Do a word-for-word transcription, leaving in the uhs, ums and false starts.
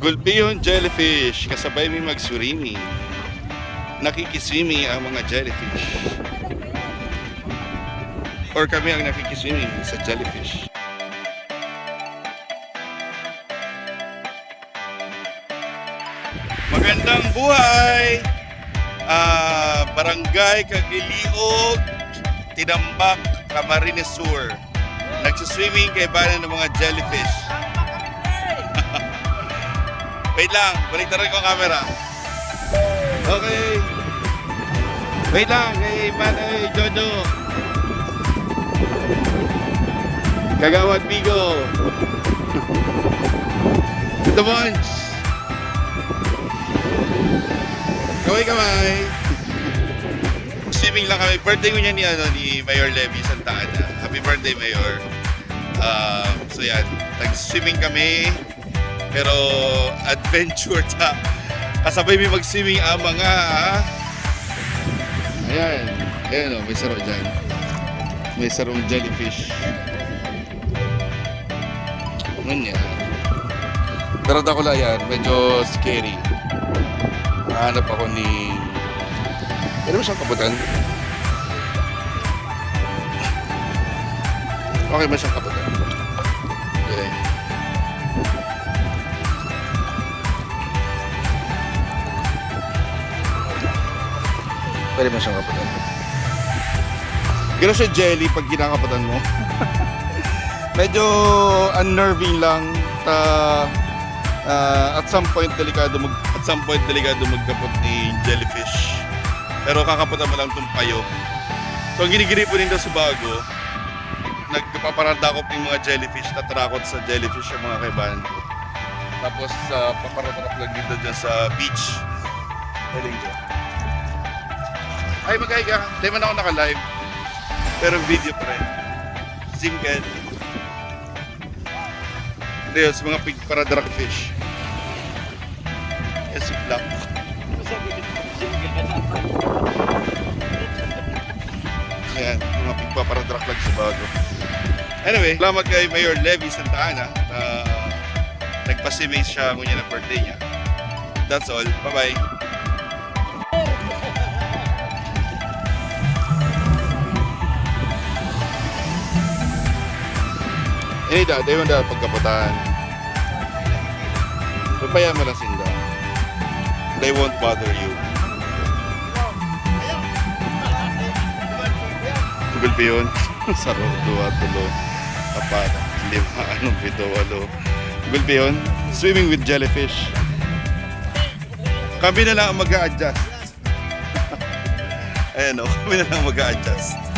Gulpihon jellyfish, kasabay mi mag-swimming. Nakikiswimming ang mga jellyfish. Or kami ang nakikiswimming sa jellyfish. Magandang buhay! Ah, Barangay Cagliliog, Tinambac, Camarines Sur. Nagsiswimming kaibanan ng mga jellyfish. Wait lang, baliktaran ko ang camera. Okay. Wait lang, kay Manay Jojo. Kagawad Bigo. Tito Mons. Kaway-kaway. Swimming lang kami. Birthday ko niya ni, ano, ni Mayor Levy Santa Ana. Happy birthday, Mayor. Ah, so yan, nag-swimming kami. Pero adventure ta. Kasabay mi mag-swimming ang mga... Ayan. Ayan o, may saro dyan. May sarong jellyfish. Ano yan? Pero dakula yan. Medyo scary. Hanap ako ni... Pwede mo siyang kaputan? Okay mo siyang kaputan? Okay. Pwede mo siyang kaputan. Gano'n siya jelly pag kinakaputan mo. Medyo unnerving lang. Ta, ah, at some point, delikado mag-, at some point, delikado magkapot ni jellyfish. Pero kakaputan mo lang itong payo. So, ang ginigiripo ninda sa bago, nagpaparadakop yung mga jellyfish, tatarakot sa jellyfish yung mga kaibahan ko. Tapos, ah, paparadakop lang dito dyan sa beach. Galing ko. Ay, magkaiga. Di man ako naka-live. Pero video pa rin. Zingket. Hindi, sa mga pig para dragfish. Yan si Black. Yan, mga pigpaparadrak lang sa bago. Anyway, salamat kay Mayor Levy Santa Ana na nagpa-swimming siya ngunyan ang birthday niya. That's all. Bye-bye. Ini da, dai man da pagkaputan. Pabayaan mo lang sinda. They won't bother you. Gulpi yun. Saro, duwa, tulo, apat, lima, ano, pito, walo. Gulpi yun. Swimming with jellyfish. Kami na lang ang mag-a-adjust. Ayan o, kami na lang mag-a-adjust.